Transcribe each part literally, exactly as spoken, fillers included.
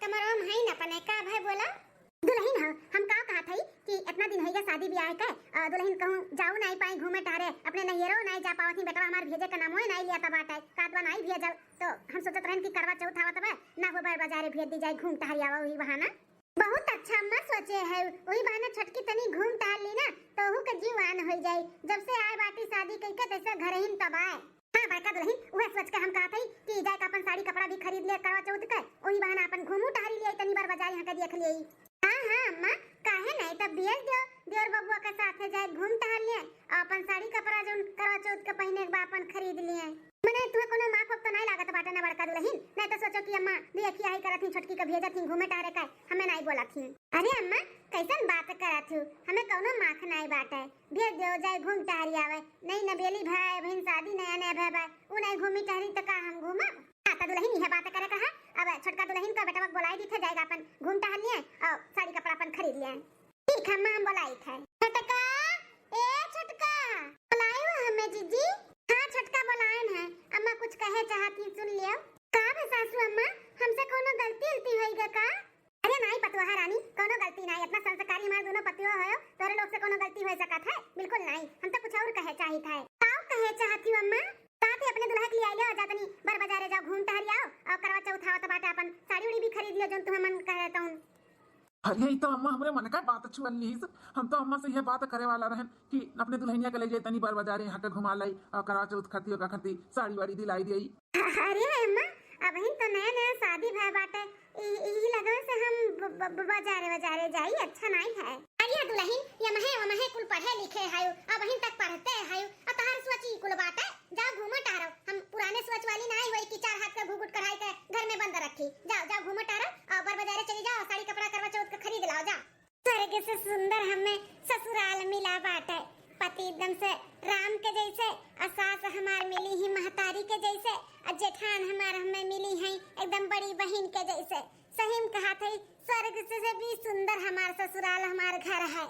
कमरवा में हईन अपने, का भय बोला? दुलहिन हो, हम का कहत हई कि इतना दिन होइगा शादी ब्याह के, अ, दुलहिन कहूँ जाऊ नाई पाई घूमे टहरे, अपने नैहरो नाई जा पावत ही, बेटवा हमार भेजे के नामो नाई लिया तब बाटे, कातवा नाई भेजब। तो हम सोचत रहन कि करवा चौथ आवत बा, ना हो बार बाजारे भेज दी जाए, घूम टहरी आवा वही बहाना। बहुत अच्छा अम्मा सोचे है, वही बहाना छोटकी तनी घूम टहर ली ना, तो ओहू के जीव आन होई जाई। जब से आए बाटी शादी कइके, तैसे घर ही तबाह। हाँ बड़का दुलहिन, उहे सोच के हम कहत हई कि जाए के अपन साड़ी कपड़ा भी खरीद ले करवा चौथ के, ओही बहाना अपन घूमू टहरी लिए, तनी बार बाजार यहाँ के देख लिए। हाँ हाँ अम्मा, काहे नहीं, तब भेज दियो, दियोर बबुआ के साथे जाए घूम टहर लिए, और अपन साड़ी कपड़ा जौन करवा चौथ के पहिने के बा अपन खरीद लिए। मने तुम्हें कोनो माफ तो नहीं लागत बाटे ना बड़का दुलहिन, नहीं तो सोचो कि अम्मा भी अखी आई करत ही, छोटकी के भेजत ही घूमे टहरे का, हमें नहीं बोलत ही। अरे अम्मा, कैसन बात करत हू, हमें कोनो माफ नहीं बाटे। भेज दो, जाए घूम टहरी आवे। नई नबेली भय, अबहिन शादी नया नया भय बा, उ नहीं घूमी टहरी त का हम घूमब? हाँ, त दुलहिन इहे बात करे कहा, अब छोटका दुलहिन का बेटवा के बोलाई दी थे, जाएगा अपन घूम टहर लिए और साड़ी कपड़ा अपन खरीद लिए। ठीक है, माँ हम बोलाई थे। छोटका, ए छोटका, बोलाई हो हमें जीजी? हाँ छोटका बोलायन है, अम्मा कुछ कहे चाहत ही, सुन लियो। का बे सासू अम्मा, हमसे कोनो गलती उलती होई गा का? अरे नाई पतोहा रानी, कोनो गलती नाई, इतना संस्कारी हमार दोनों पतियो हो, तोरे लोग से कोनो गलती हो सकत है? बिल्कुल नाई, हम तो कुछ और कहे चाहित है। का कहे चाहती हो अम्मा? का थे अपने दुल्हा के लिए आइले हो, जा तनी बर बाजारे जाओ, घूम टहरी आओ, और करवा चौथ आवत बाटे, अपन साड़ी उड़ी भी खरीद लियो, जौन तुम्हें मन करे तौन। अरे ई तो अम्मा हमरे मन का बात छुअल लीस, हम तो अम्मा से यह बात करे वाला रहन कि अपने दुल्हनिया के ले जाए तनी बर बाजारे, यहाँ के घुमा लाई, और करवा चौथ खाती ओका खाती साड़ी वाड़ी दिलाई दिए। अरे अम्मा, अबहिन तो नया नया शादी भय बाटे, इ-, इही लगन से हम ब-, ब-, ब-, बाजारे, बाजारे जाई, अच्छा नाई है। अरे दुलहिन, यमहे, वमहे कुल पढ़े लिखे हयो, अबहिन तक पढ़ते हयो, आ तहार सोच ई कुल बाटे। जाओ घूमो टहरो, हम पुराने सोच वाली नाई होई कि चार हाथ का घुघुट कढ़ाई के घर में बंद रखी। जाओ, जाओ घूमो टहरो, और बर बाजारे चली जाओ, साड़ी कपड़ा करवा चौथ का खरीद लाओ, जाओ। स्वर्ग से सुंदर हमें ससुराल मिला बाटे। पति एकदम से राम के जैसे, और सास हमार मिली ही महतारी के जैसे, और जेठान हमार हमें मिली हैं एकदम बड़ी बहिन के जैसे। सही में कहा थे, स्वर्ग से, से भी सुंदर हमार ससुराल, हमार घर है।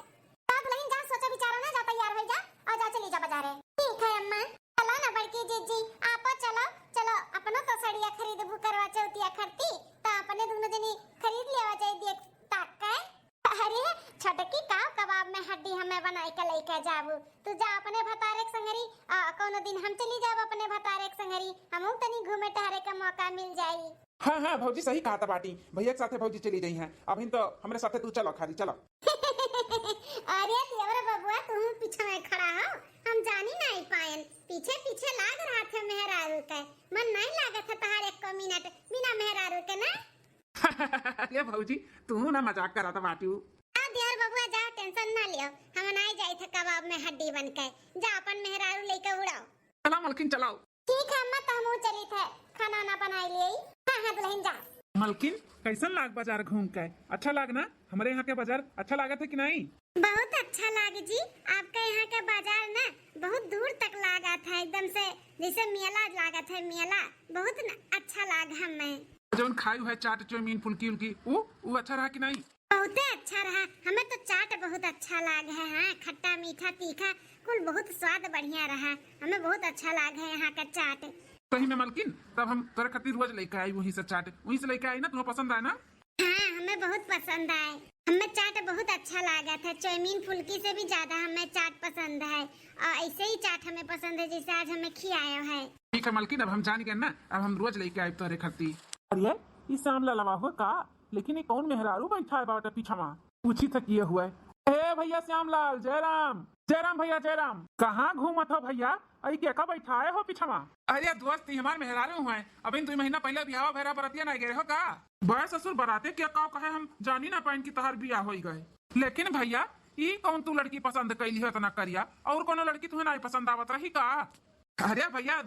जा दुलहिन, जा सोचा विचारा ना, जा तैयार हो जा, और जा चली जा बाजारे। ठीक है अम्मा। चलो ना बड़की जीजी, आपो चलो, चलो अपनो तो सड़िया खरीदबू करवा चौथिया खरती, तो अपने दोनों जनी खरीद लेवा जाए देख ताक के। अरे छोटकी, काव कबाब में हड्डी हमें बनाई के लेके जाबू? तू जा अपने भतारे के संगरी, आ, कोनो दिन हम चली जाब अपने भतारे के संगरी, हमहू तनी घूमे टहरे के मौका मिल जाई। हाँ हाँ भौजी सही कहत बाटी, भैया के साथे भौजी चली जाई हैं, अबहिन तो हमरे साथे तू चलो खाली चलो। अरे देवर बबुआ, तू पीछे में खड़ा हो, हम जानी नहीं पायन, पीछे पीछे लाग रहा थे मेहरारू के, मन नहीं लागत है तहार एको मिनट बिना मेहरारू के ना। अरे भौजी, तू ना मजाक करत बाटू। आ देवर बबुआ, जा टेंशन ना लियो, हम नाई जाई थे कबाब में हड्डी बन के। जा अपन मेहरारू लेके उड़ाओ। चला मलकिन, चलाओ। ठीक है अम्मा, तो हमहू चली थे, खाना ना बनाई लिए। हाँ हाँ दुलहिन, जा। मलकिन, कैसन लाग बाजार घूम के? अच्छा लाग ना? हमरे यहाँ के बाजार अच्छा लागत है कि नहीं? बहुत अच्छा लाग जी, आपके यहाँ के बाजार ना बहुत दूर तक लागत है, एकदम से जैसे मेला लागत है, मेला। बहुत न, अच्छा लाग हमें। जौन खायु है चाट, चाउमीन, फुल्की उल्की, उ, उ अच्छा रहा कि नहीं? बहुते अच्छा रहा, हमें तो चाट बहुत अच्छा लाग है। हाँ, खट्टा, मीठा, तीखा, कुल बहुत स्वाद बढ़िया रहा, हमें बहुत अच्छा लाग है यहाँ का चाट। सही में मलकिन, तब हम तोरे खातिर रोज लेके आई वहीं से चाट, वहीं से लेके आई ना, तुम्हें पसंद आए ना? हाँ, हमें बहुत पसंद आए, हमें चाट बहुत अच्छा लागा था, चाउमीन फुल्की से भी ज्यादा हमें चाट पसंद है, और ऐसे ही चाट हमें पसंद है जैसे आज हमें खियायो है। ठीक है मलकिन, अब हम जान गए ना, अब हम रोज लेके आए तोरे खातिर। अरे, ई श्याम लालवा हो का? लेकिन ये कौन मेहरारू बैठा है बाटे पीछवा? पूछी थे किए हुए। ए भैया श्यामलाल, जयराम, जयराम भैया, जयराम। कहाँ घूमत हो भैया? आई के का बैठाए हो पीछवा? अरे दोस्त, ई हमार मेहरारू हैं। अबहिन दुई महीना पहले बियाह भैरा बरतिया नहीं गए हो का? बे ससुर, बराते क्या काव कहे, हम जानी ना पाइन कि तहार बियाह होई गए। लेकिन भैया, ई कौन तू लड़की पसंद कैली हो इतना करिया? और कोनो लड़की तुम्हें नहीं पसंद आवत रही का? अरे भैया,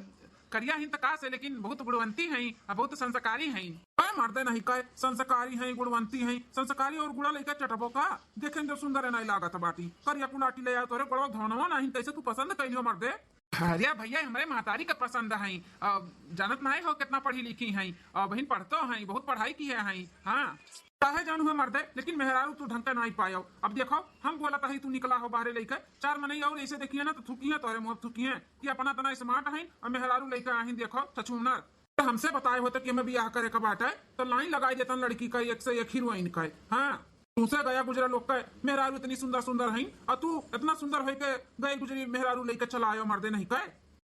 करिया ही त का से, लेकिन बहुत गुणवंती हैं, आ बहुत संस्कारी हैं। अरे मर्दे नहीं कहे, संस्कारी हैं, गुणवंती हैं, संस्कारी और गुणा लइका चटबो का? देखे में तो सुंदर नहीं लागत बाटी। करिया कुलाटी ले आओ, तोरे गोड़वा धनवा नहीं, कैसे तू पसंद कैलियो मर्दे? अरे भैया, हमरे महतारी के पसंद हैं, अब जानत नहीं हो कितना पढ़ी लिखी हैं, अब बहिन पढ़तो हैं, बहुत पढ़ाई किए हैं। हाँ, चाहे जानू है मर्दे, लेकिन मेहरारू तू ढंग के नहीं पायो। अब देखो, हम बोलत हई, तू निकला हो बाहरे लइके, चार मनई और ऐसे देखिए ना तो थूकिए, तोरे मुँह थूकिए कि अपना तना स्मार्ट है और मेहरारू लइके आहिन, देखो छछूनर। तो हमसे बताए होते कि हमें बियाह करे का बाटे, तो लाइन लगाई देतन लड़की का, एक से एक हीरोइन का। हाँ, तुमसे गया गुजरा लोग का मेहरारू इतनी सुंदर सुंदर हैं, और तू इतना सुंदर होके गई गुजरी मेहरारू लेके चला आयो, मर्दे नहीं का,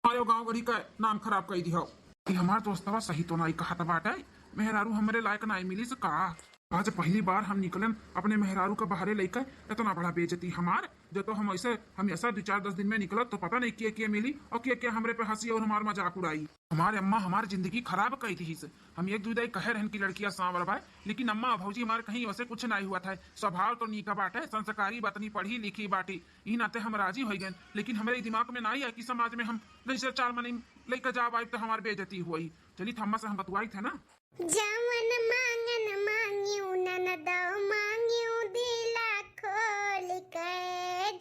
आयो गाँव गढ़ी का नाम खराब कर दियो। कि हमार दोस्तवा सही तो नाई कहत बाटे, मेहरारू हमरे लायक नाई मिली से का? आज पहली बार हम निकलन अपने मेहरारू का बहरे लेके, इतना बड़ा बेइज्जती हमार। जो तो हम ऐसे हमेशा दो चार दस दिन में निकलत तो पता नहीं किए किए मिली और किए किए हमरे पे हंसी और हमार मजाक उड़ाई। हमारे अम्मा हमार जिंदगी खराब कई थी से। हम एक दू दाई कहे रहन कि लड़किया सांवर बाय, लेकिन अम्मा भौजी हमार कहीं वैसे कुछ नहीं हुआ था। स्वभाव तो नीका बाटे, संस्कारी बतनी, पढ़ी लिखी बाटी, ई नाते हम राजी हो गए। लेकिन हमरे ई दिमाग में ना आया कि समाज में हम जैसे चार मनई लेके जा आए तो हमार बेइज्जती हुई। चली तो अम्मा से हम बतवाई थे ना। जवन मांगन मांग्यू ननदो मांग्यू दिला खोल के,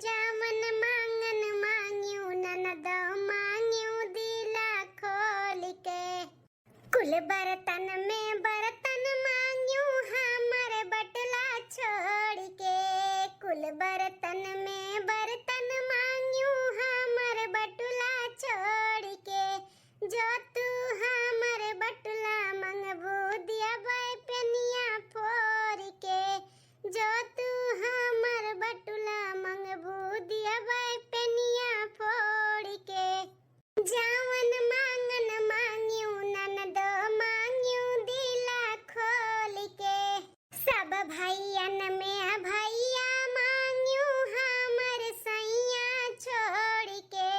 जवन मांगन मांग्यू ननदो मांग्यू दिला खोल के। कुल बर्तन में बर्तन मांग्यू हमर बटुला छोड़ के, कुल बर्तन में बर्तन मांग्यू हमर बटुला छोड़ के। जो तू हमर बटुला मंगबू दियबै पेनिया फोर के, जो तू हमर बटुला मंगबू दियबै पेनिया फोर के। जवन मांगन मांग्यू ननदो मांग्यू दिला खोल के। सब भैयन में भैया मांग्यू हमर सैया छोड़ के,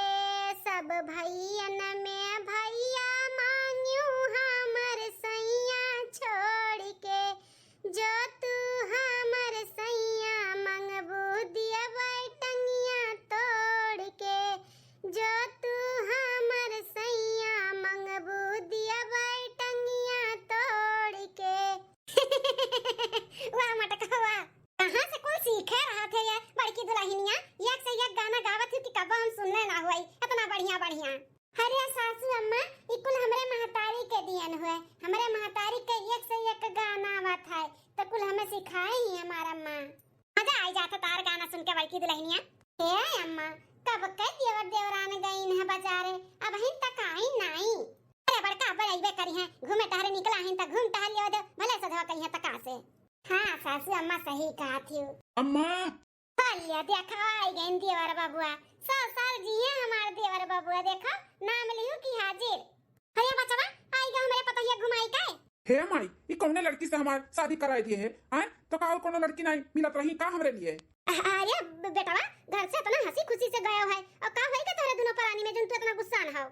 सब भैयन में भैया मांग्यू हमर सैया छोड़ के। जो तू हमर सैया मंगबू दियबै टंगिया तोड़ के, जो तू हमर सैया मंगबू दियबै टंगिया तोड़ के। वाह मटका वाह, कहाँ से कुल सीखे रहत है ये बड़की दुलहिनिया? एक से एक गाना गावत ही कि कबो हम सुनले ना हुई, इतना बढ़िया बढ़िया। अरे सासू अम्मा, ई कुल हमरे महतारी के दियन हुए, हमरे महतारी के एक से एक गाना आवत है, तो कुल हमें सिखाई ही हमार अम्मा। मजा आई जात तार गाना सुन के बड़की दुलहिनिया। हे अम्मा, कब के देवर देवरान गईन है बाजारे, अबहिन तक आई नाई। अरे बड़का अब्बर अइबे करी हैं, घूमे टहरे निकला हैं त घूम टहल लियो दे, भले सधवा कही है तका से। हाँ सासू अम्मा सही कहा थी। अम्मा। हलिया देखा आई गईन देवर बबुआ, सौ साल जिए हमार देवर बबुआ, देखा नाम लिहू की हाजिर। अरे बचवा, आई गा हमरे पतोहिया घुमाई के। हे माई, ई कौने लड़की से हमार शादी कराई दिए है? आय, तो का और कोनो लड़की नहीं मिलत रही का हमरे लिए? अ-, अरे ब-, बेटवा, घर से इतना हंसी खुशी से गयो है, और का होई का तोहरे दोनों परानी में जोन तू इतना गुस्सा न हो?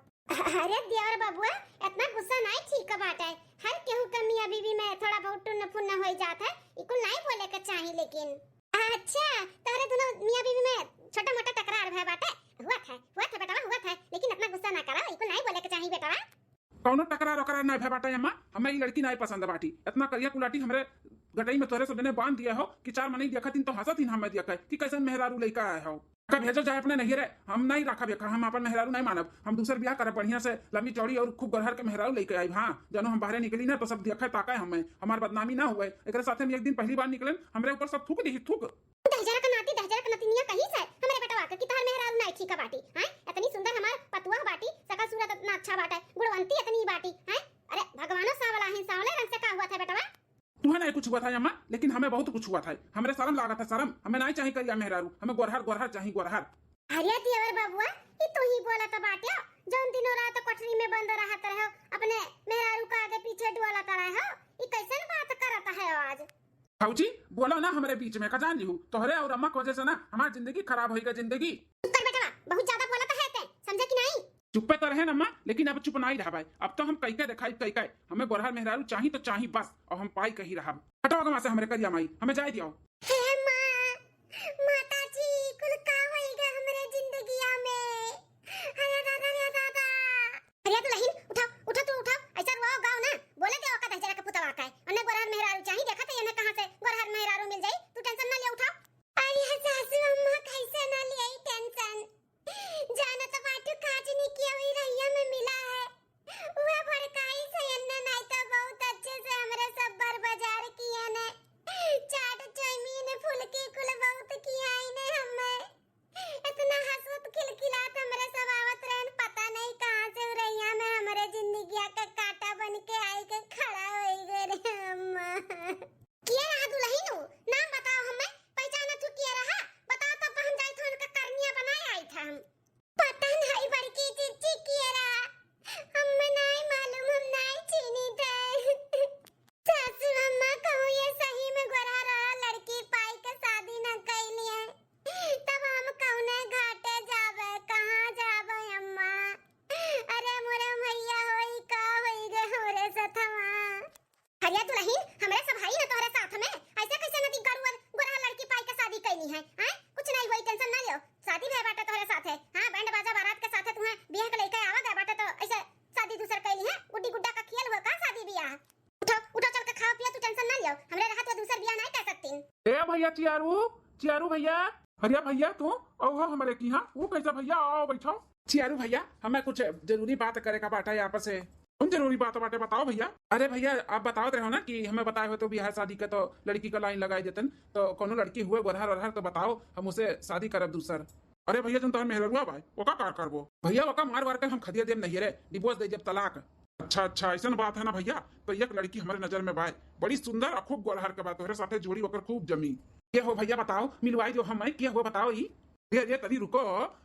अरे देवर बबुआ, इतना गुस्सा नहीं ठीक बात है। हर केहू के मियाँ बीवी में थोड़ा बहुत टुन्न फुन्न होई जात है, ई कुल नहीं बोले के चाही। लेकिन अच्छा, तोहरे दोनों मियाँ बीवी में छोटा मोटा टकरार भय बाटे? हुआ था, हुआ था बेटवा, हुआ था, लेकिन इतना गुस्सा ना करा, ई कुल नहीं बोले के चाही बेटवा। कौनो टकरार ओकरार ना भय बाटे अम्मा, हमें ई लड़की नहीं पसंद बाटी। इतना करिया कुलाटी हमरे गटई में तोहरे सब जने बांध दिया हो कि चार मनई देखत इन तो हंसत इन हमें देख के कि कैसन मेहरारू लइका आए हो। का भेजो जाए अपने नैहरे, हम नहीं रखब एका, हम अपन मेहरारू नहीं मानब, हम दूसर बियाह करब बढ़िया से लंबी चौड़ी और खूब गोरहर के मेहरारू लेके आइब। हाँ, जनो हम बाहरे निकली ना तो सब देखे ताके हमें, हमार बदनामी ना हुए। एकरे साथे हम एक दिन पहली बार निकलन, हमरे ऊपर सब थूक दिही, थूक। दहजरा का नाती, दहजरा का नतिनिया कहीं से हमरे बेटवा के कि तोहर मेहरारू नाई ठीक बाटी, हैं? इतनी सुंदर हमार पतुआ बाटी, सकल सूरत इतना अच्छा बाटे, गुणवंती इतनी बाटी, हैं? अरे भगवानो सांवला है, सांवले रंग से का हुआ था बेटवा? तुम्हें नहीं कुछ हुआ था अम्मा, लेकिन हमें बहुत कुछ हुआ था। हमरे शर्म लागत है, शर्म। हमें नहीं चाहिए करिया मेहरारू, हमें गोरहर, गोरहर चाहिए, गोरहर। अरे देवर बबुआ, ई तू ही बोलत बाटे, जौन दिनों रात कोठरी में बंद रहत रहो, अपने मेहरारू का आगे पीछे डोलत रहो, ई कैसन बात करत है आज? भौजी, बोलो ना हमरे बीच में, का जान लिहू, तोहरे और अम्मा की वजह से ना हमार जिंदगी खराब होई गा, जिंदगी। चुप कर बेटवा, बहुत ज्यादा बोलत है ते, समझे कि नहीं? चुप्पे तो रहे ना माँ, लेकिन अब चुप नहीं रह भाई। अब तो हम कई के दिखाई, कई के। हमें गोरहर मेहरारू चाही तो चाही बस, और हम पाई कही रहब। हटो आगे वहाँ से हमरे करिया माई, हमें जाए दियो। हे माँ, माता जी, कुल का होई गा हमरे जिंदगिया में? अरे दादा, अरे दादा। अरे दुलहिन, उठाओ, उठा तू, उठाओ। ऐसा रोओ गाओ ना, बोले दे ओका दहजरा के पुतवा का है। अन्ने गोरहर मेहरारू चाही, देखा तो ये कहाँ से गोरहर मेहरारू मिल जाई। तू tension ना लिया, उठाओ। अरे सासू अम्मा, कैसे ना लिया tension? जानत बाटू काजनी की अभी रहिया में मिला है। वह भड़काई से एन्ने नाई तो बहुत अच्छे से हमरे सब बर बाजार किए ने। चाट चाउमीन फुलकी कुल बहुत किए ए भइया चियारू, चियारू भइया। अरे भइया तू, आओ हो हमरे किहाँ। वो कैसे भइया, आओ बैठो। चियारू भइया, हमें कुछ जरूरी बात करे का बाटे आपसे। कौन जरूरी बात बाटे, बताओ भइया। अरे भइया, आप बतावत रहो ना कि हमें बताए हो तो बियाह शादी का तो लड़की का लाइन लगाई देतन, तो कोनो लड़की हुए गोरहर ओरहर तो बताओ, हम उसे शादी करब दूसर। अरे भइया, जौन तोहर मेहररुआ बाय, ओका का करबो? भइया, ओका मार वार के हम खदिया देब नहीं रे, डिवोर्स दे देब, तलाक। अच्छा, अच्छा, ऐसन बात है ना भइया, तो एक लड़की हमरे नजर में बाय, बड़ी सुंदर और खूब गोरहर के बात, तोहरे साथे जोड़ी ओकर खूब जमी। के हो भइया बताओ, मिलवाई दो हम, के हो बताओ ई? अरे, अरे, तनी रुको,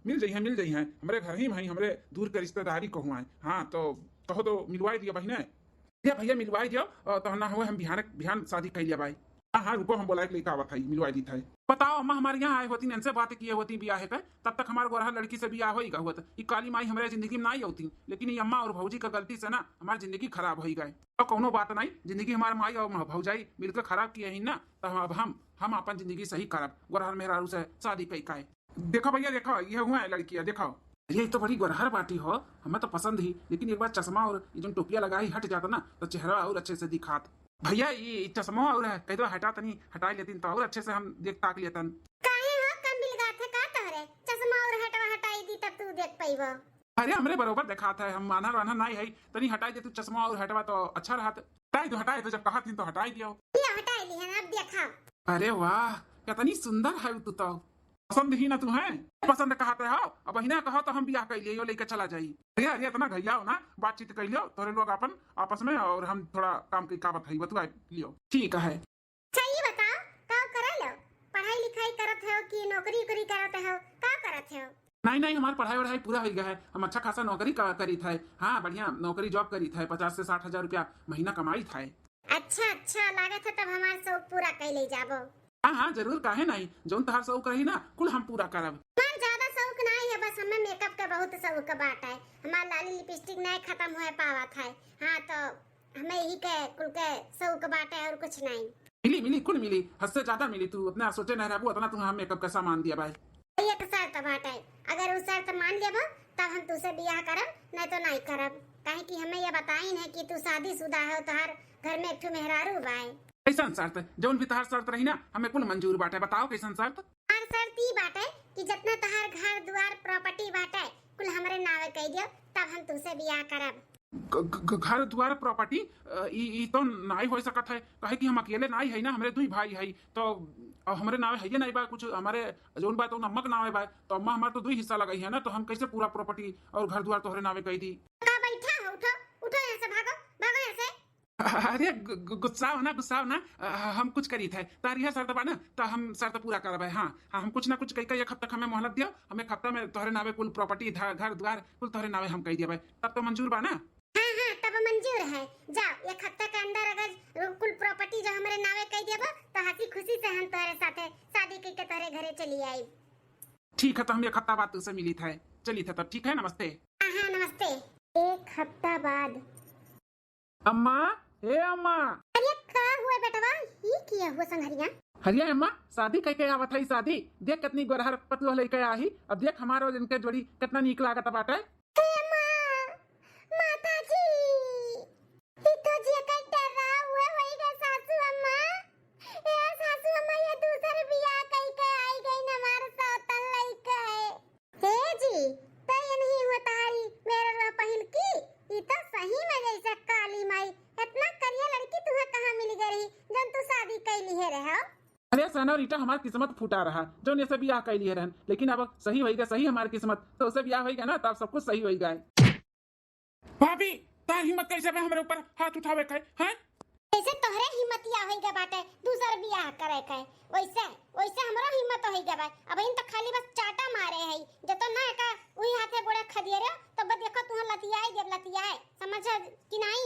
मिल जइहैं, मिल जइहैं, हमरे घर ही में, हमरे दूर के रिश्तेदारी कहूँ आए। हाँ, तो कहो तो मिलवाई दिया बहिने। अरे भइया, मिलवाई दियो, अ, तो ना हुए हम बिहान, बिहान शादी कर लिया भाई। हाँ, हाँ, रुको, हम बोलाए के लेके आवत हई, मिलवाई दी था। बताओ अम्मा, हमारे यहाँ आए होती, इनसे बात किए होती बियाह के, तब तक हमारे गोरहर लड़की से बियाह होई गा होत। ई काली माई हमरे जिंदगी में ना आई होती, लेकिन ये अम्मा और भौजी का गलती से ना हमारी जिंदगी खराब होई गए। तो कौनो बात नहीं, जिंदगी हमारे माई और भौजाई मिलकर खराब किए ही ना, तो हम, अब हम, हम अपन जिंदगी सही करब, गोरहर मेहरारू से शादी कई काए। देखो भइया, देखो, ये हुआ है लड़किया, देखो। अरे, ये तो बड़ी गोरहर बाटी हो, हमें तो पसंद ही, लेकिन एक बार चश्मा और ये जो टोपिया लगा ही हट जाता ना, तो चेहरा और अच्छे से दिखात। भइया, ये चश्मा और है, कह दो हटा तनी, हटा लेतीन तो और अच्छे से हम देख ताक लेतन। काहे हो, कम बिलगात है का तोहरे? चश्मा और हटवा हटाई दी तब तू देख पइबो। अरे, हमरे बरोबर देखात है, हम आन्हर वान्हर नाई है, तनी हटाई दे तू चश्मा और हटवा तो अच्छा रहत। हटाई दो, हटाई दो, जब कहा थी तो हटाई दियो। ये हटाई ली है ना, अब देखा। अरे वाह, कितनी सुंदर है तू तो। पसंद ही ना तू है, पसंद कहते हो, अब ही ना कहो तो हम बियाह कर लियो, लेके चला जाई। अरे, अरे, इतना घइया हो ना, बातचीत कर लियो, तोरे लोग अपन आपस में, और हम थोड़ा काम की काबत है, बतुआ लियो। ठीक है। अच्छा, ये बताओ, का करे लो? पढ़ाई लिखाई करत हो कि नौकरी उकरी करत हो? का करत हो? नहीं, नहीं, हमार पढ़ाई वढ़ाई पूरा हो गया है, हम अच्छा खासा नौकरी का करीत है। हाँ, बढ़िया नौकरी जॉब करीत है, पचास से साठ हजार रुपया महीना कमाईत है। अच्छा, अच्छा, लागत है तब हमार शौक पूरा कैले जाबो। हाँ, हाँ, जरूर, काहे नहीं, जौन तहार शौक रही ना, कुल हम पूरा करब। हमार ज्यादा शौक नहीं है, बस हमें मेकअप का बहुत शौक बाटे। हमार लाली लिपस्टिक नहीं खत्म हुए पावत है। हाँ, तो हमें यही के कुल के शौक बाटे और कुछ नहीं। मिली, मिली, कुल मिली, हद से ज्यादा मिली। तू अपना सोचे नहीं रहबू, उतना तू हम मेकअप का सामान दिया भाई। एक शर्त बाटे, अगर उ शर्त मान लेबो तब हम तुसे बियाह करब, नहीं तो नहीं करब। काहे कि हमें ये बताइन है कि तू शादीशुदा हो, तोहार घर में एक ठो मेहरारू बाय। कैसन शर्त? जौन भी तोहार शर्त रही ना, हमें कुल मंजूर बाटे। बताओ कैसन शर्त? हमार शर्त ई बाटे कि जितना तोहार घर दुआर प्रॉपर्टी बाटे, कुल हमरे नावे कई दियो, तब हम तुसे बियाह करब। घ-, घ-, घ-, घर दुआर प्रॉपर्टी, अ, ई, ई तो नाई हो सकत है, काहे कि हम अकेले नाई है ना, हमरे दुई भाई है, तो, अ, हमरे नावे है ये नहीं बा कुछ, हमारे जौन बा तो अम्मा के नावे बा, तो अम्मा हमार तो दुई हिस्सा लगाई है ना, तो हम कैसे पूरा प्रॉपर्टी और घर दुआर तोहरे नावे कई दी? का बैठा हो, उठो, उठो यहाँ से, भागो, भागो यहाँ से। अरे गु-, गु-, गुस्साओ ना, गुस्साओ ना, अ, हम कुछ करीत है, तार यह शर्त बा ना, तो हम शर्त पूरा करब है। हाँ, हाँ, हम कुछ ना कुछ कई, कई एक हफ्ता हमें मोहलत दियो, हम एक हफ्ता में तोहरे नावे कुल प्रॉपर्टी, धा-, घर दुआर कुल तोहरे नावे हम कई दिया भाई, तब तो मंजूर बा ना? हाँ, हाँ, तब मंजूर है। जाओ, एक हफ्ता के अंदर अगर कुल प्रॉपर्टी जो हमरे नावे कई देबो, तो हंसी खुशी से हम तोहरे साथे शादी कई के तोहरे घरे चली आई। ठीक है, तो हम एक हफ्ता बाद तुसे मिली थे, चली थे तब, ठीक है, नमस्ते। हाँ, हाँ, नमस्ते। एक हफ्ता बाद। अम्मा, ए अम्मा। अरे का हुआ बेटवा, ई किया हुआ संघरिया? अरे अम्मा, शादी कई के आवत है, शादी। देख कितनी गोरहर पतुआ लेके आई। अब देख हमारो इनके जोड़ी कितना नीक लागत बाटे। हे माँ, माता जी, ई तो जेकर डरा हुए होई गए सासू अम्मा। ए सासू अम्मा, ये दूसर बियाह कई के आई गई न हमार सौतन लइके। हे जी, तो ये नहीं हुआ तारी मेरे रुआ पहिल की, ई तो सही में जैसे काली माई, इतना करिया लड़की तुम्हें कहाँ मिल गई रही, जब तू शादी कई लिहे रहे हो? अरे सेनोरिटा, हमार किस्मत फूटा रहा, जौन ऐसे बियाह कई लिहे रहन, लेकिन अब सही होइगा, सही हमार किस्मत, तो उसे बियाह होइगा ना, तब सब कुछ सही होइगा। भाभी, तार हिम्मत कैसे बा हमरे ऊपर हाथ उठावे के, हैं? जैसे तोहरे हिम्मतिया होइगा बाटे दूसर बियाह करे के, वैसे, वैसे हमरो हिम्मत होइगा बा। अब इन तो खाली बस चाटा मारे है, जब तो ना का उही हाथे गोड़े खदिए रहो, तब देखो तुहां लतियाए जब लतियाए, समझ कि नहीं?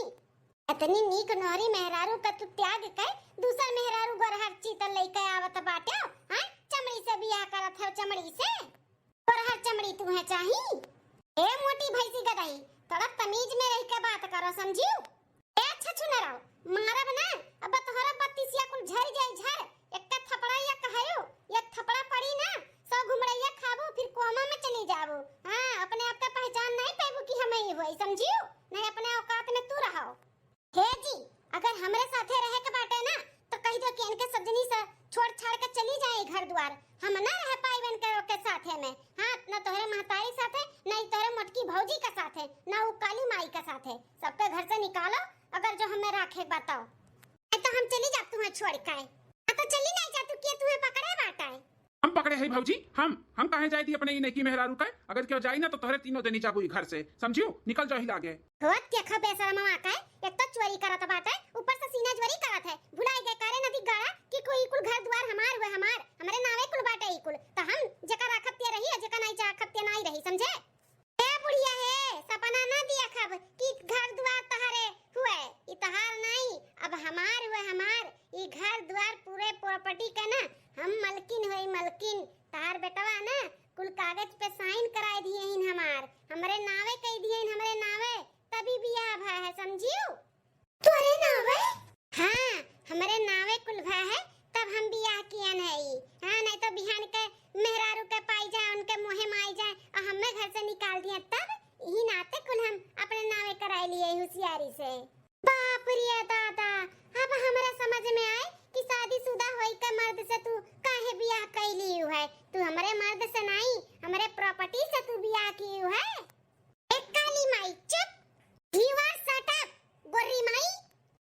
इतनी नीक नोहरी मेहरारू का तू त्याग के दूसर मेहरारू गोरहर चीतल लइके आवत बाटे, हैं? चमड़ी से बियाह करत है, चमड़ी से। गोरहर चमड़ी तू है चाही? ए मोटी भैंसी गदही, थोड़ा तमीज में रह के बात करो, समझियो? ए छछुनरो, मारब ना, अब तोहरा बत्तीसिया कुल झर जाई झर। एक थपड़ा या कहयो, एक थपड़ा पड़ी ना, सौ घुमड़ैया खाबो, फिर कोमा में चली जाबो। हाँ, अपने आप का पहचान नहीं पाबो कि हम ही होई, समझियो? नहीं, अपने औकात में तू रहो। हे जी, अगर हमरे साथे रहे के बाटे ना, तो कह दो कि इनके सजनी से छोड़ छाड़ घर द्वार। हम ना रह पाइबे इनके, ओके साथे में। हाँ, ना तोहरे महतारी साथे, ना ही तोहरे मोटकी भौजी के साथे, ना उ काली माई के साथे। सबके घर से निकालो, अगर जो हमें राखे बताओ। नहीं तो हम चली जाब तुम्हें छोड़ के। हाँ, तो चली नहीं जा, तू के तुम्हें पकड़े बाटा है? हम पकड़े है भौजी, हम, हम काहे जाए दी अपने ई नइकी मेहरारू का? अगर केहू जाई ना तो तोहरे तीनों जनी जाबू ई घर से, समझियो? निकल जाओ ही लागे। होत देखा बेशरमवा का, एक तो चोरी करत बाटे, ऊपर से सीना जोरी करत है। भुलाई गए कारे नदी गाड़ा कि कोई कुल घर द्वार हमार हुए, हमार, हमरे नावे कुल बाटे ई कुल। तो हम जेका राखब ते रही, और जेका नहीं राखब ते नहीं रही, समझे? ए बुढ़िया हे, सपना ना दिया खब कि घर द्वार तहरे हुए, ई तहार नहीं, अब हमार हुए, हमार। ई घर द्वार पूरे property के ना हम मलकिन होई, मलकिन। तहार बेटवा ना कुल कागज पे sign कराए दिए हिन हमार, हमरे नावे कई दिए हिन, हमरे नावे, तभी बियाह भा है, समझियो? तोरे नावे? हाँ, हमरे नावे कुल भा है, तब हम बियाह कियन है ई। हाँ, नहीं तो बिहान के मेहरारू के पाई जाए, उनके मुँहे में आई जाए, और हमें घर से निकाल दिया, तब यही नाते कुल हम अपने नावे कराए लिए होशियारी से। बाप रे दादा, अब हमरा समझ में आए कि शादीशुदा होई के मर्द से तू काहे बियाह कैली है। तू हमरे मर्द से नहीं, हमरे property से तू बियाह की है। ए काली माई, चुप! You are shut up, गोरी माई।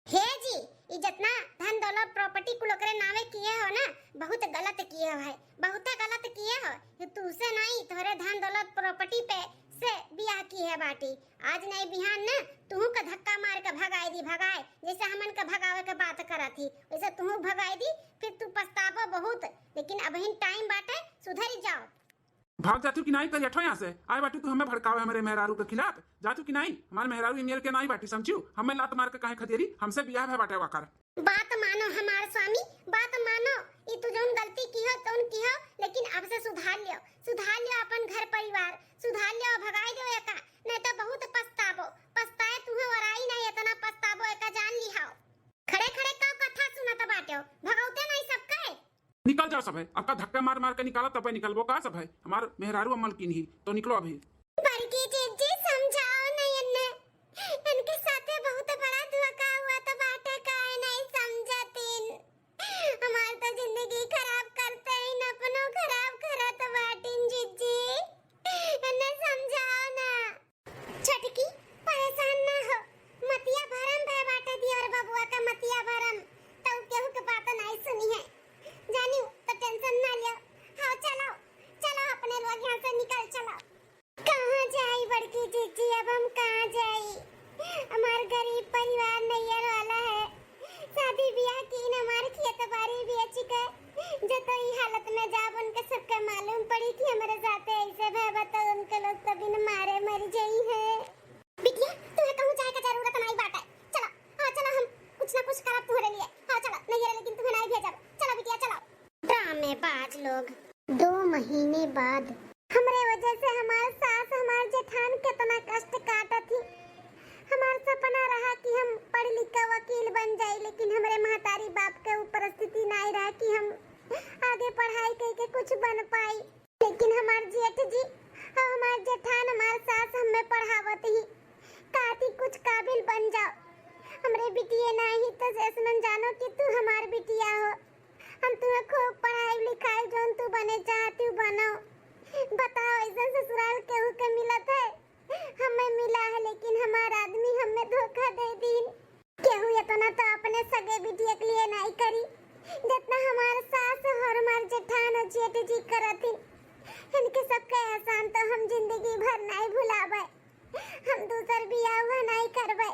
हे जी, ई जितना धन दौलत property कुल ओकरे नावे किए हो ना, बहुत गलत किए हो है, बहुत गलत किए हो। ये तू से नहीं, तोहरे धन दौलत property पे से बियाह की है बाटी। आज नहीं बिहान ना, तू का धक्का मार के भगाए दी, भगाए, जैसे हमन के भगावे के बात करत ही, वैसे तू भगाए दी, फिर तू पछताबो बहुत। लेकिन अबहिन time बाटे, सुधरी जाओ। भाग जातू कि नाई करिया ठो यहाँ से? आए बाटू तू हमें भड़कावे हमरे मेहरारू के खिलाफ? जातू कि नाई? हमार मेहरारू इनियर के नाई बाटी, समझियो? हमें लात मार के काहे खदेरी? हमसे बियाह भय बाटे वाकर। बात मानो हमार स्वामी, बात मानो। ई तू जौन गलती की हो, तौन की हो, लेकिन अब से सुधार लियो, सुधार लियो अपन घर परिवार, सुधार लियो, भगाई दो एका, नहीं तो बहुत पछताबो। पछताए तुहे ओराई नहीं, इतना पछताबो, एका जान लिहाओ। खड़े खड़े का कथा सुनत बाटे हो, भगौते नहीं सबके। निकल जाओ सब है, आपका धक्का मार मार के निकाला तब निकलबो का सब है। हमार मेहरारू अम्मल किन ही तो निकलो अभी। बड़की जीजी समझाओ नहीं इन्हें, इनके साथे बहुत बड़ा धोखा हुआ तो बाटे काहे नहीं समझतीन। हमार तो जिंदगी खराब करते ही न अपनो खराब करत बाटिन जीजी, इन्हें समझाओ ना। छोटकी, परेशान ना हो, मतिया भरम भय बाटे दियोर बबुआ का मतिया भरम, तउ केहू के बात नाई सुनी है। जानियो, तो tension ना लियो। हाँ, चलो, चलो अपने लोग यहाँ से निकल चलो। कहाँ जाई बड़की जीजी, अब हम कहाँ जाई? हमार गरीब परिवार नैयर वाला है, शादी बियाह कीन हमार खेत बारी बेच के, जतई हालत में जाब उनके सबके मालूम पड़ी कि हमरे साथे ऐसे भय बा तो उनके लोग तो बिन मारे मर जाई है। बिटिया, तुहे कहूँ जाए के जरूरत नाई बाटे। चलो, हाँ, चलो, हम कुछ ना कुछ करब तुहरे लिए। हाँ, चलो, नैहरे लेकिन तुहे नाई भेजब। चलो बिटिया, चलो। ड्रामेबाज लोग। दो महीने बाद। हमरे वजह से हमार सास, हमार जेठान कितना कष्ट काटत ही। हमार सपना रहा कि हम पढ़ लिख के वकील बन जाई, लेकिन हमरे महतारी बाप के उ परिस्थिति नाई रहा कि हम आगे पढ़ाई करके कुछ बन पाई। लेकिन हमार जेठ जी और हमार जेठान, हमार सास हमें पढ़ावत ही, कहती कुछ काबिल बन जाओ। हमरे बिटिये नाई तो ऐसन जानो कि तू हमार बिटिया हो। हम तुम्हें खूब पढ़ाई लिखाई, जौन तू बने चाहती हूँ बनो। बताओ, ऐसन ससुराल केहू के मिलत है? हमें मिला है, लेकिन हमार आदमी हमें धोखा दे दीन। केहू इतना तो अपने सगे बिटिया के लिए नाई करी, जितना हमार सास और हमार जेठान और जेठ जी करत ही। इनके सबके एहसान तो हम जिंदगी भर नाई भुलावे। हम दूसर बियाह नाई करबे,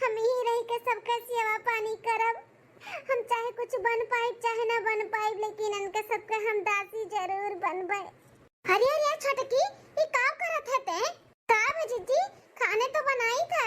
हम ही रह के सबके सेवा पानी करब। हम चाहे कुछ बन पाइब, चाहे ना बन पाइब, लेकिन इनके सबके हम दासी जरूर बनबे। अरे, अरे, छोटकी, ई का करत है ते? का भे जीजी, खाने तो बनाई था।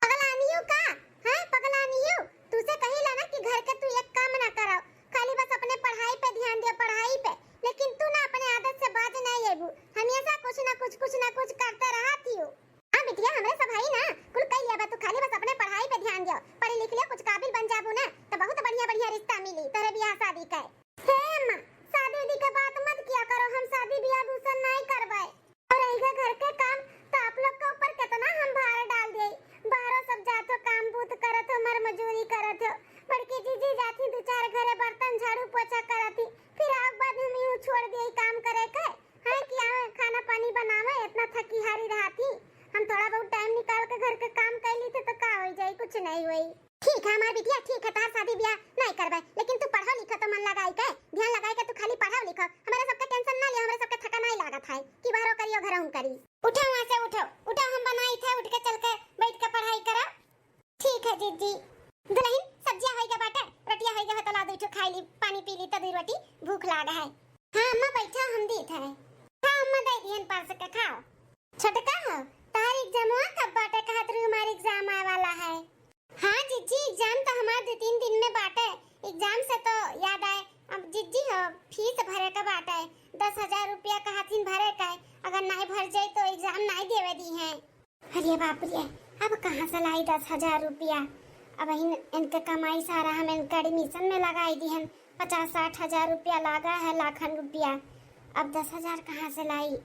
पगलानियो का? हाँ, पगलानियो। तू से कही ला ना कि घर के तू एक काम ना कराओ, खाली बस अपने पढ़ाई पे ध्यान दियो, पढ़ाई पे। लेकिन तू ना अपने आदत से बाज नहीं अबू, हमेशा कुछ ना कुछ, कुछ ना कुछ करते रहत हियो। हाँ बिटिया, हमरे सब हई ना, कुल कई लिया बा, तू खाली बस अपने पढ़ाई पे ध्यान दियो, पढ़ लिख लियो, कुछ काबिल बन जाबू ना, तो बहुत बढ़िया बढ़िया रिश्ता मिली तोरे बियाह शादी के। हे अम्मा, शादी उदी के बात मत किया करो, हम शादी बियाह दूसर नहीं करबे। और रहिगा घर के काम, तो आप लोग के ऊपर कितना हम भार डाल दिए। बाहरों सब जात हो, काम बूत करत हो, मर मजूरी करत हो। बड़की जीजी जाती दो चार घरे बर्तन झाड़ू पोछा करत ही, फिर आवे के बाद हम यूं छोड़ दिए काम करे के। हाँ, कि आवे खाना पानी बनावे, इतना थकी हारी रहती। हम थोड़ा बहुत टाइम निकाल के घर के काम कर ली थे तो का हो जाई, कुछ नहीं हुई। ठीक है हमार बिटिया, ठीक है, तार शादी ब्याह नहीं करबे, लेकिन तू पढ़ो लिखो तो मन लगाई के, ध्यान लगाई के तू खाली पढ़ो लिखो। हमारे सबके टेंशन ना लियो, हमारे सबके थका नहीं लागत है कि बाहरों करियो घरों करी। उठो वहाँ से, उठो, उठो, हम बनाई थे, उठ के चल के बैठ के पढ़ाई करो। ठीक है जीजी। दुल्हन, सब्जिया होइगा बाटे, रोटिया होइगा हो तो ला दो ठो खाई ली, पानी पी ली तो दो रोटी, भूख लागा है। हाँ अम्मा बैठो, हम दीत है। हाँ अम्मा दे दिहन पाँच सौ के खाओ। छोटका हो, तार एग्जामवा कब बाटे? कहत रही हमार एग्जाम आए वाला है। हाँ जीजी, एग्जाम तो हमार दो तीन दिन में बाटे। एग्जाम से तो याद आए, अब जीजी हो, फीस भरे के बाटे, दस हजार रुपया कहथिन भरे के, अगर नहीं भर जाए तो एग्जाम नहीं देवे दिहे। अरे बाप रे, अब कहाँ से लाई दस हजार रुपया? अब इन, इनके कमाई सारा हम इनके एडमिशन में लगाई दिहन, पचास साठ हजार रुपया लागा है, लाखन रुपया। अब दस हजार कहाँ से लाई?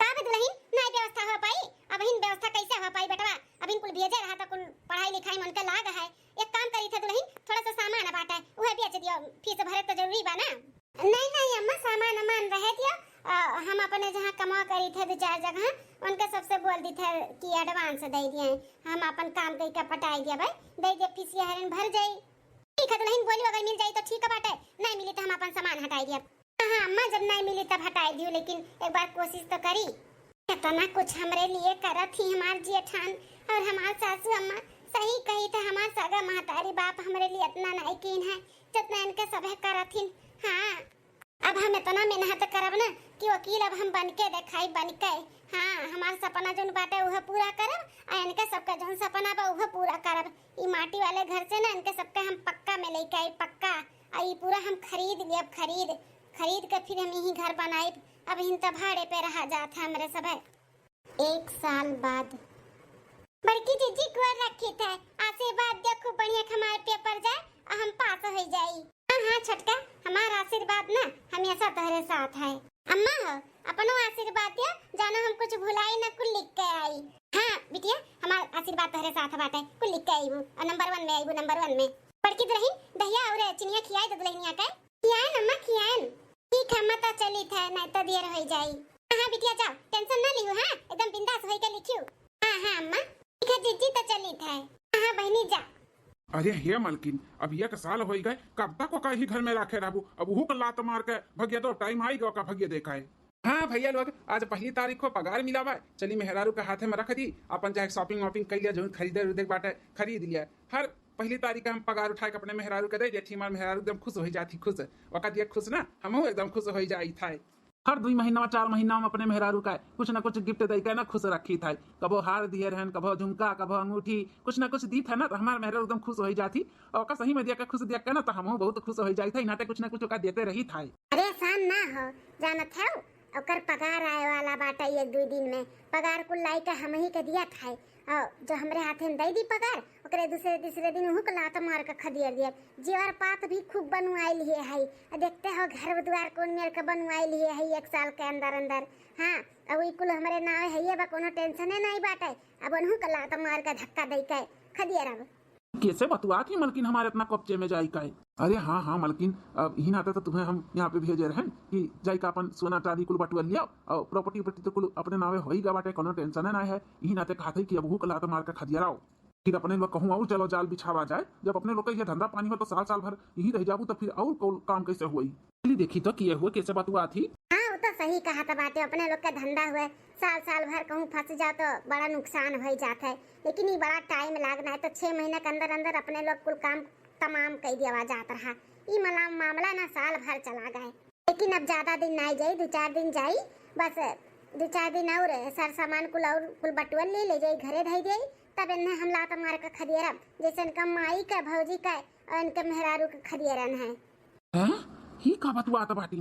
का बे दुल्हन, नाई व्यवस्था हो पाई? अब इन व्यवस्था कैसे हो पाई बेटवा? अब इन कुल भेजे रहा तो कुल पढ़ाई लिखाई में उनके लाग है। एक काम करी थे दुल्हन, थोड़ा सा सामान बाटे, उहे बेच दियो, फीस भरे तो जरूरी बा ना। नहीं, नहीं अम्मा, सामान अमान रहे दियो, अ, हम अपने जहाँ कमा करी थे दो चार जगह, उनके सबसे बोल दी थे कि एडवांस दे दिए, हम अपन काम कई के पटाई दिया भाई, दे दिया, फीस ये हरन भर जाई। ठीक है दुल्हन, बोली अगर मिल जाई तो ठीक बाटे, नहीं मिली तो हम अपन सामान हटाई दिया। हाँ, हाँ अम्मा, जब नहीं मिली तब हटाई दियो, लेकिन एक बार कोशिश तो करी। इतना कुछ हमरे लिए करत ही हमार जेठान और हमार सासू अम्मा। सही कही थे हमार सगा महतारी बाप हमरे लिए इतना नहीं कीन है जितना इनके सभे करत हिन। हाँ, अब हम इतना मेहनत करब ना कि वकील अब हम बन के देखाई, बन के। हाँ, हमार सपना जोन बाटे उहे पूरा करब, आ इनके सबका जोन सपना बा उहे पूरा करब। ई माटी वाले घर से ना इनके सबके हम पक्का में लेके आई, पक्का। आ ई पूरा हम खरीद लियब, खरीद, खरीद के फिर हम यही घर बनाइब। अब हिन त भाड़े पे रहा जात है हमरे सभे। एक साल बाद। बड़की जीजी गोर रखी थे, आशीर्वाद दियो खूब बढ़िया के हमार पेपर जाए और हम पास हो जाई। हाँ, हाँ छोटका, हमार आशीर्वाद ना हमेशा तोहरे साथ है। अम्मा हो, अपनो आशीर्वाद दियो, जानो हम कुछ भुलाई ना, कुल लिख के आई। हाँ बिटिया, हमार आशीर्वाद तोहरे साथ बाटे, कुल लिख के आईबू और नंबर वन में आईबू, नंबर वन में। बड़की दुल्हन, दहिया और चिनिया खियाई दे दुल्हनिया के। खियाएन अम्मा, खियाएन। ठीक है अम्मा, तो चली थे, नहीं तो देर हो जाई। हाँ, हाँ बिटिया जाओ, टेंशन ना लियो, हाँ, एकदम बिंदास होई के लिखियो। हाँ, हाँ अम्मा। ठीक है जीजी, तो चली थे। हाँ, हाँ बहनी जा। अरे हे मलकिन, अब एक साल होई गए, कब तक ओका ही घर में राखे रहबू? अब उहू के लात मार के भगिया दो, टाइम आई गो का भगिया देखाए। हाँ भैया लोग, आज पहली तारीख को पगार मिला बा, चली मेहरारू के हाथे में रख दी, अपन चाहे शॉपिंग वॉपिंग कर लिया, जो खरीदे उरीदे के बाटे खरीद लिया। हर पहली तारीख का हम पगार उठा के अपने मेहरारू के दे देती, हमार मेहरारू एकदम खुश हो जाती, खुश। ओका दिया खुश ना, हमहू एकदम खुश हो जाई था। हर दुई महीना, चार महीना में अपने मेहरारू का कुछ ना कुछ गिफ्ट दे के ना खुश रखी था। कबो हार दिए रहन, कबो झुमका, कबो अंगूठी, कुछ ना कुछ दी था ना, तो हमार मेहरारू एकदम खुश हो जाती। और ओका सही में दिया के, खुश दिया के ना, तो हमहू बहुत खुश हो जाई था। इनाते कुछ ना कुछ ओका देते रही था। परेशान ना हो, जानत है ओकर पगार आए वाला बाटे एक दुई दिन में। पगार कुल लाई के हम ही के दिया था। और जो हमरे हाथे में दे दी पगार, ओकरे दूसरे तीसरे दिन उहू के लात मार के खदियर दिया। जेवर पात भी खूब बनवाई लिए है। आ देखते हो घर दुआर कौन मेर के बनवाई लिए है एक साल के अंदर अंदर। हाँ, अब ई कुल हमरे नावे है, ये बा कोनो टेंशने नहीं बाटे। अब उनहू के लात मार के धक्का दे के खदियर अब। कैसे बतुआ थी मलकिन हमारे इतना कब्जे में जाई का है? अरे हाँ, हाँ मलकिन, अब इही नाते तो तुम्हें हम यहाँ पे भेजे रहन कि जाई का अपन सोना चांदी कुल बटुआ लिया और प्रॉपर्टी वॉपर्टी तो कुल अपने नावे होई गा बाटे, कोनो टेंशन ना है। इही नाते कहा थे कि अब हु कला तो मार के खदिया रहो। फिर अपने लोग कहूँ और चलो जाल बिछावा जाए, जब अपने लोग का ये धंधा पानी हो तो साल साल भर यही रह जाबू तो फिर और कौन काम कैसे होई? चली देखी तो किए हुए कैसे बतुआ थी। हाँ, वो तो सही कहा था बाटे, अपने लोग का धंधा हुए, साल साल भर कहूँ फंस जाओ तो बड़ा नुकसान हो जात है, लेकिन ये बड़ा टाइम लाग ना है, तो छह महीना के अंदर अंदर अपने लोग कुल काम तमाम कई दिया जात रहा। ई मला-, मामला ना साल भर चला गए, लेकिन अब ज्यादा दिन ना जाई, दो चार दिन जाई, बस दो चार दिन और सर सामान कुल और कुल बटुअल ले, ले जाई घरे धई दे, तब इन्हें हम लात मार के खदियरब, जैसे इनका माई का, भौजी का और इनके मेहरारू के खदियरन है। हैं? ही का बतुआत बाटी?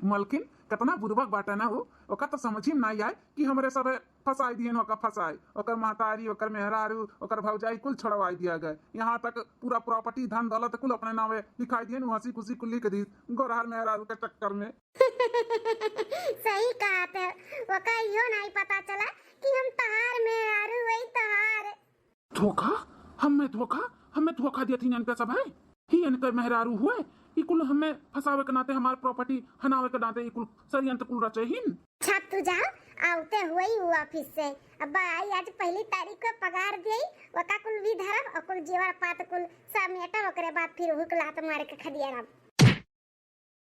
मलकिन, कतना बुरबक बाटे ना वो, ओका तो समझी में ना आए कि हमरे सब फंसाई दिहन, ओका फंसाई, ओकर महतारी, ओकर मेहरारू, ओकर भौजाई कुल छोड़वाई दिया गए। यहाँ तक पूरा प्रॉपर्टी, धन दौलत कुल अपने नावे लिखाई दिहन, हंसी खुशी कुल लिख दी, गोरहर मेहरारू के चक्कर में। सही कहा थे, ओका इहो नहीं पता चला कि हम तहार मेहरारू वही तहार। धोखा? हमें धोखा? हमें धोखा दिया थी इनका सब है? ही इनके मेहरारू हुए, ई कुल हमें फंसावे के नाते, हमार property हनावे के नाते ई कुल षड्यंत्र कुल रचे हिन। अच्छा, तू जाओ, आवते हुए ही वो office से। अब आई, आज पहली तारीख को पगार दिए, वका कुल भी धरब और कुल जेवर पात कुल समेटब, ओकरे बाद फिर हुक लात मार के खदियारब।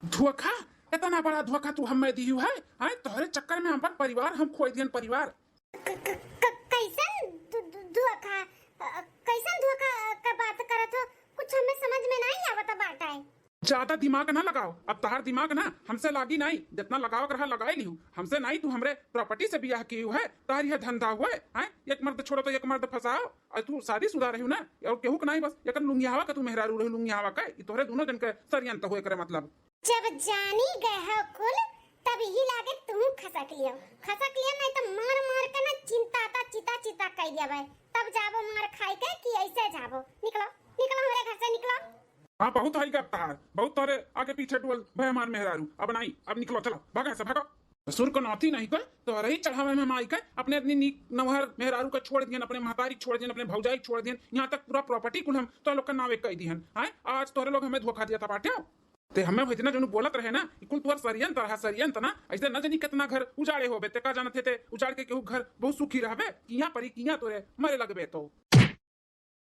धोखा, इतना बड़ा धोखा तू हमें दियू है, हैं? तोहरे चक्कर में हम अपन परिवार हम खोई दियन, परिवार। क-, क-, क-, कैसन धो-, धो-, धोखा? अ, कैसन धोखा का बात करत हो? कुछ हमें समझ में नहीं आवत बाटे। ज्यादा दिमाग ना लगाओ, अब तहार दिमाग ना हमसे लागी नहीं, जितना लगावे के रहा लगाई लिहू। हमसे नहीं, तू हमरे property से बियाह कियू है, तहार यह धंधा हुए, हैं? एक मर्द छोड़ो तो एक मर्द फंसाओ, और तू शादीशुदा रहू ना, और केहू के नहीं, बस एक लुंगियावा का तू मेहरारू रहू, लुंगियावा का, ई तोहरे दोनों जन के षड्यंत्र हुए करे मतलब। जब जानी गए हो कुल, तब ही लागे तू खसक लियो, खसक लियो, नहीं तो मार मार के ना चिंता ता चिता चिता कह दिया भाई। तब जाबो मार खाई के कि ऐसे जाबो? निकलो, निकलो हमरे घर से, निकलो। हाँ, बहुत हई गप तहार, बहुत तोरे आगे पीछे डोल भय हमार मेहरारू। अब नहीं, अब निकलो, चलो, भागो यहाँ से, भागो। ससुर को नौती नहीं कर, तोहरे ही चढ़ावे में माई के, अपने इतनी नीक नवहर मेहरारू का छोड़ दियन, अपने महतारी छोड़ दियन, अपने भौजाई छोड़ दियन, यहाँ तक पूरा property कुल हम तो लोग के नावे कह दिहन। हैं? आज तोहरे लोग हमें धोखा दिया था बाटे। ते हमें इतना जनु बोलत रहे ना, ई कुल तोहर षड्यंत्र रहा, षड्यंत्र ना, ऐसे न जानी कितना घर उजाड़े होबे, ते का जानत है ते उजाड़ के केहू घर बहुत सुखी रहबे, किया परी किया तोरे मरे लगबे तो।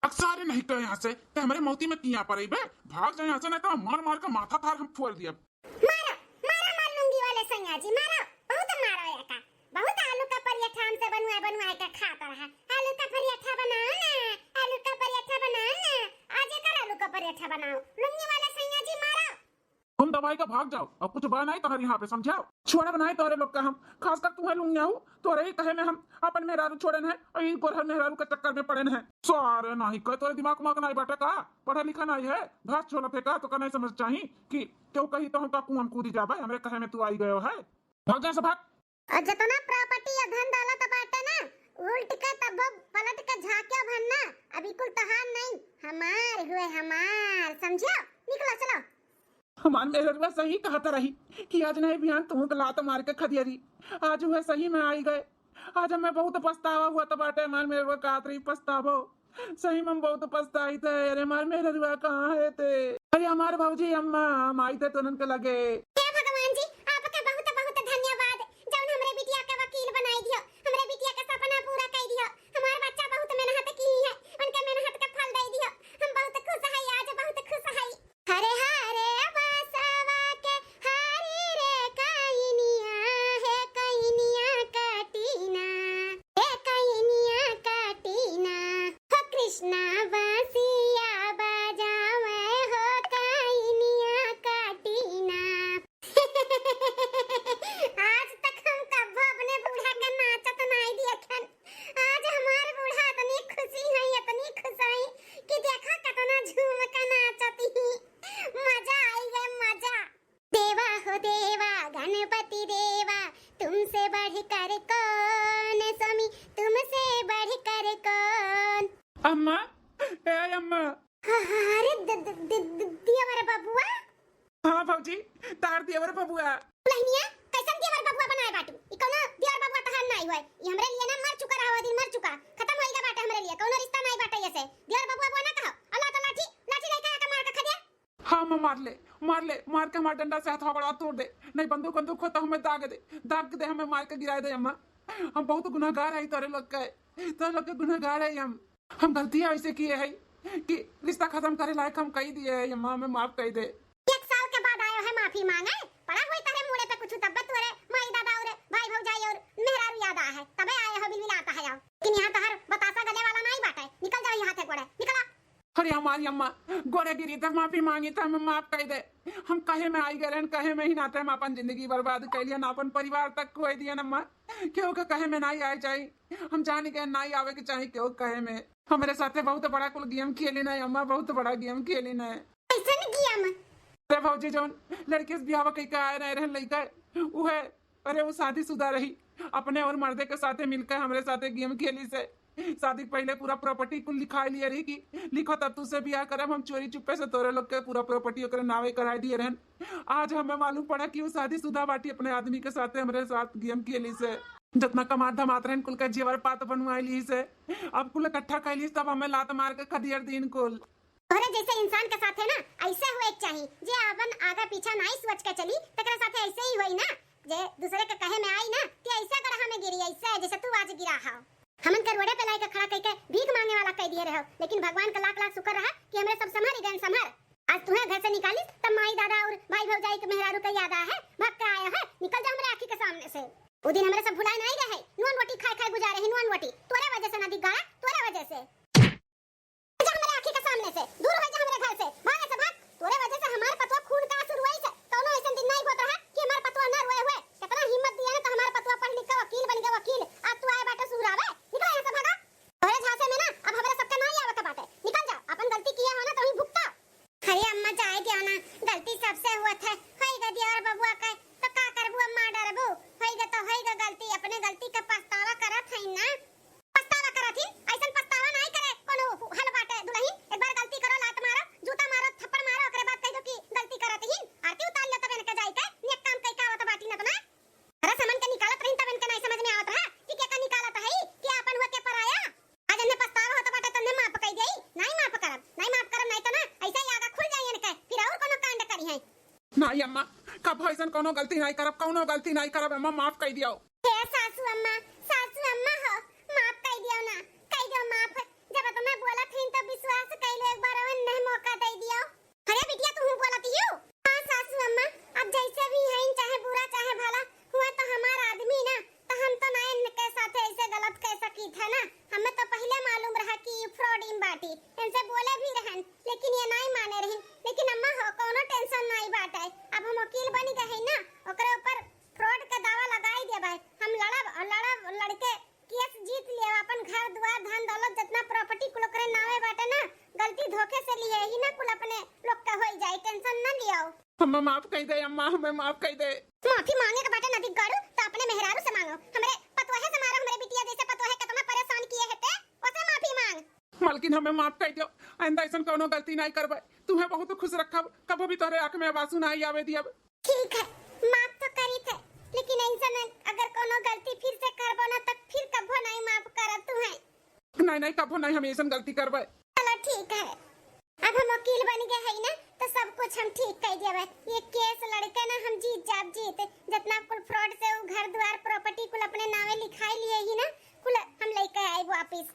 अक्सारे नहीं कहे यहाँ से, ते हमरे मौती में किया परी बे, भाग जा यहाँ से, नहीं तो मार मार के माथा थार हम फोड़ दियब। मारो, मारो मार लुंगी वाले सैया जी, मारो, बहुत मारो एका। बहुत आलू का पराठा हमसे बनवाए बनवाए के खात रहा। आलू का पराठा बनाओ ना, आलू का पराठा बनाओ ना, आज एकर आलू का पराठा बनाओ। लुंगी वाला सैया जी मारो। तुम दबाई का भाग जाओ, अब कुछ बा नहीं तोहरे यहाँ पे, समझाओ। छोड़ब नहीं तोहरे लोग का हम, खासकर तू है लुंगिया हूँ, तोहरे ही कहे में हम अपन मेहरारू छोड़ेन है और ई गोरहर मेहरारू के चक्कर में पड़ेन है। सारे नहीं कहे तोहरे दिमाग उमाग नहीं बाटे का, पढ़ा लिखा नहीं है, घास छोला फेंका तो का नहीं समझ चाही कि केहू कही तो हम का कुआं में कूदी जाबे, हमरे कहे में तू आई गयो है। भाग जा से भाग। और जितना property या धन दौलत बाटे ना, उल्ट के तब पलट के झांक्यो भन ना, अभी कुल तहार नहीं, हमार हुए, हमार, समझ्यो? निकलो, चलो। हमार मेहररुआ सही कहत रही कि आज नहीं बिहान तू के लात मार के खदियरी, आज हुए सही में आई गए। आज हमें बहुत पछतावा हुआ तो बाटे, हमार मेहररुआ कहत रही पछतावो। सही में हम बहुत पछताइत है। अरे हमार मेहररुआ कहाँ है ते? अरे हमार भौजी अम्मा, हम आइत है तोनन के लगे। हे भगवान जी, आपके बहुत बहुत धन्यवाद, जौन हमरे बिटिया के वकील बनाई दियो, हमरे बिटिया के सपना पूरा कई दियो। हमार बच्चा बहुत मेहनत की है, उनके मेहनत के फल दे दियो। हम बहुत खुश है आज, बहुत खुश है। हरे हरे बसवा के हरी रे कइनिया, हे कइनिया कटीना, हे कइनिया कटीना। हो कृष्णा बांसिया बजावे, हो कइनिया कटीना। आज तक हम कब्बो अपने बूढ़ा के नाचत नाई देखन। आज हमार बूढ़ा इतनी खुशी है, इतनी खुश है कि देखा कितना झूम के नाचत ही। मजा आई गए, मजा। देवा हो देवा, गणपति देवा, तुमसे बढ़कर कौन, स्वामी, तुमसे बढ़कर कौन। अम्मा, ए अम्मा। हाँ, हाँ, अरे द-, द-, द-, द-, दियावर बबुआ। हाँ भौजी, तार दियावर बबुआ। दुल्हनिया, कैसन दियावर बबुआ बनाए बाटू? ई कौनो दियावर बबुआ तहार नाई होए। ई हमरे लिए ना मर चुका रहा, वो दिन मर चुका, खत्म होई गया बाटे हमरे लिए, कौनो रिश्ता नाई बाटे ये से। दियावर बबुआ बुआ ना कहो। अल्लाह तो लाठी, लाठी लेके आके मार के खा दे। हाँ, मैं मार ले, मार ले, मार के हमार डंडा से हथवा गोड़वा तोड़ दे, नहीं बंदूक, बंदूक हो तो हमें दाग दे, दाग दे, हमें मार के गिरा दे अम्मा। हम बहुत गुनहगार है तोरे लोग के, तोरे लोग के गुनहगार है हम। हम गलतियाँ ऐसे किए है कि रिश्ता खत्म करे लायक हम कही दिए है अम्मा, हमें माफ कर दे। एक साल के बाद आयो है माफी मांगे, पड़ा हुई तारे मुड़े पे कुछ तब्बे तोरे माई दादा और भाई भौजाई और मेहरारू याद आ है, तबे आए हो बिलबिलाता है आओ। लेकिन यहाँ तोहर बतासा गले वाला नहीं बाटे, निकल जाओ यहाँ से गोड़े, निकला। अरे हमारी अम्मा, गोड़े गिरी त माफी मांगी त हमें माफ कर दे। हम कहे में आई गए रहन, कहे में ही नाते हम अपन जिंदगी बर्बाद कर लिया, ना अपन परिवार तक खोए दिया अम्मा। केहू के कहे में नहीं आए चाहिए, हम जान गए नहीं आवे के चाहिए केहू के कहे में। हमरे साथे बहुत बड़ा कुल गेम खेली ना अम्मा, बहुत बड़ा गेम खेली ना। कैसन गेम? अरे भौजी, जौन लड़के से बियाह कई के आए रहे रहन लइका, उहे, अरे वो शादीशुदा रही, अपने और मर्दे के साथे मिलकर हमरे साथे गेम खेली से। शादी के पहले पूरा प्रॉपर्टी कुल लिखा लिए रही कि लिखो तब तुझसे बियाह करब, हम चोरी चुप्पे से तोरे लोग के पूरा प्रॉपर्टी ओकरे नावे कराए दिए रहन। आज हमें मालूम पड़ा कि वो शादीशुदा बाटी, अपने आदमी के साथे हमरे साथ गेम खेली से। जितना कमात धमात रहन कुल का जेवर पात बनवाए ली से, अब कुल इकट्ठा कर ली, तब हमें लात मार के खदियर दीन कुल। तोहरे जैसे इंसान के साथे ना ऐसे हुए के चाही, जे पीछा नाई सोच के चली, तकरा साथे ऐसे ही होई ना, जे दूसरे के कहे में आई ना, ते ऐसे गड़हा में गिरी, ऐसे जैसे तू आज गिरा हो। हमन के रोडे पे लाइके खड़ा कइके भीख मांगे वाला कह दिए रहो, लेकिन भगवान का लाख लाख शुक्र रहा कि हमरे सब संभर गए, संभर। आज तुहे घर से निकालिस, तब माई दादा और भाई भौजाई के मेहरारू के याद आया है, भाग के आया है, निकल जा हमरे आँखी के सामने से। वो दिन हमरे सब भुलाए नहीं रहे, नून रोटी खाए खाए गुजारे ही, नून रोटी। तोरे वजह से ना दिख गया, तोरे वजह से। जा हमरे आँखी के सामने से, दूर हो जा हमरे घर से, भाग ऐसे भाग। तोरे वजह से हमार पतवा खून का आंसू रुआई से, कौनो ऐसन दिन नहीं होत रहा कि हमार पतवा ना रोए हुए। कितना हिम्मत दिया ना तो हमार पतवा पढ़ लिख के वकील बन गए, वकील। आज तू आए बाटे सुहरावे, निकल यहाँ से, भागा। तोरे झांसे में ना अब हमरे सबके ना आवे के बाटे, निकल जाओ, अपन गलती किया हो ना तो वही भुगता। अरे अम्मा, जाए दियो ना, गलती सबसे हुआ था, होई गा दिया और बबुआ का, तो का करबू अम्मा, डरबू? होई गा तो होई गा गलती, अपने गलती का पछतावा करत है ना। पछतावा करत ही? ऐसन पछतावा नहीं करे, कोनो हल बाटे दुल्हन, एक बार गलती करो, लात मारो, जूता मारो, थप्पड़ मारो, ओकरे बाद कह दो कि गलती करत ही, आरती उतार लो तब इनके जाई के, नेक काम कई का आवत बाटी ना तो ना। अरे समन के निकालत रही तब इनके नहीं समझ में आवत रहा कि के का निकालत है, कि आपन हुआ के पराया। आज इन्हें पछतावा होत बाटे, तन्ने माफ कई देई। नाई माफ करब, नाई माफ करब, नाई तो ना, ऐसे ही आगा खुल जाई इनके, फिर और कोनो कांड करी है। नाई अम्मा, कब ऐसन कोनो गलती नाई करब, कोनो गलती नाई करब, अम्मा माफ कई दियो। हे सासू अम्मा, सासू अम्मा हो, माफ कई दियो ना, कई दियो माफ। जब इतना बोलत हईन तो विश्वास कई लो, एक बार और नहीं मौका दे दियो। अरे बिटिया, तू हूँ बोलत यू? हाँ सासू अम्मा, अब जैसे भी हईन, चाहे बुरा चाहे भला, हुआ तो हमार आदमी ना, तो हम तो ना इनके साथे ऐसे गलत कह सकी थे ना। हमें तो पहले मालूम रहा कि ये फ्रॉड इन बाटी, इनसे बोले भी रहन, लेकिन ये नहीं माने रही। लेकिन अम्मा हो, कोनो टेंशन नहीं बाटे, अब हम वकील बनी गए हैं ना, ओकरे ऊपर फ्रॉड के दावा लगाई देबे। हम लड़ब और लड़ब, लड़के केस जीत लियो, अपन घर दुआर धन दौलत जितना प्रॉपर्टी कुल ओकरे नावे बाटे ना, गलती धोखे से लिए ही ना, कुल अपने लोग का होई जाए, टेंशन ना लियो। हमें माफ कई दे अम्मा, हमें माफ कई दे। माफी मांगे के बाटे नदी गाड़ू तो अपने मेहरारू से मांगो, हमरे पतोहे से मारो, हमरे बिटिया जैसे पतोहे कितना परेशान किए हेते, ओसे माफी मांग। मालकिन, हमें माफ कई दियो, आइंदा ऐसन कोनो गलती नहीं करबे, तुम्हें बहुत खुश रखब, कबो भी तोहरे आँख में आंसू नहीं आवे दियब। ठीक है, माफ तो करी थे, लेकिन ऐसन अगर कोनो गलती फिर से करबो ना, तो फिर कबो नहीं माफ करब तुम्हें। नहीं, नहीं, कबो नहीं हम ऐसन गलती करबे। चलो ठीक है, अब हम वकील बन गए हैं ना, तो सब कुछ हम ठीक कर देबे। ये केस लड़के ना हम जीत जाब, जीत। जितना कुल फ्रॉड से वो घर द्वार प्रॉपर्टी कुल अपने नावे लिखाई लिए ही ना, कुल हम लेके आए वापिस।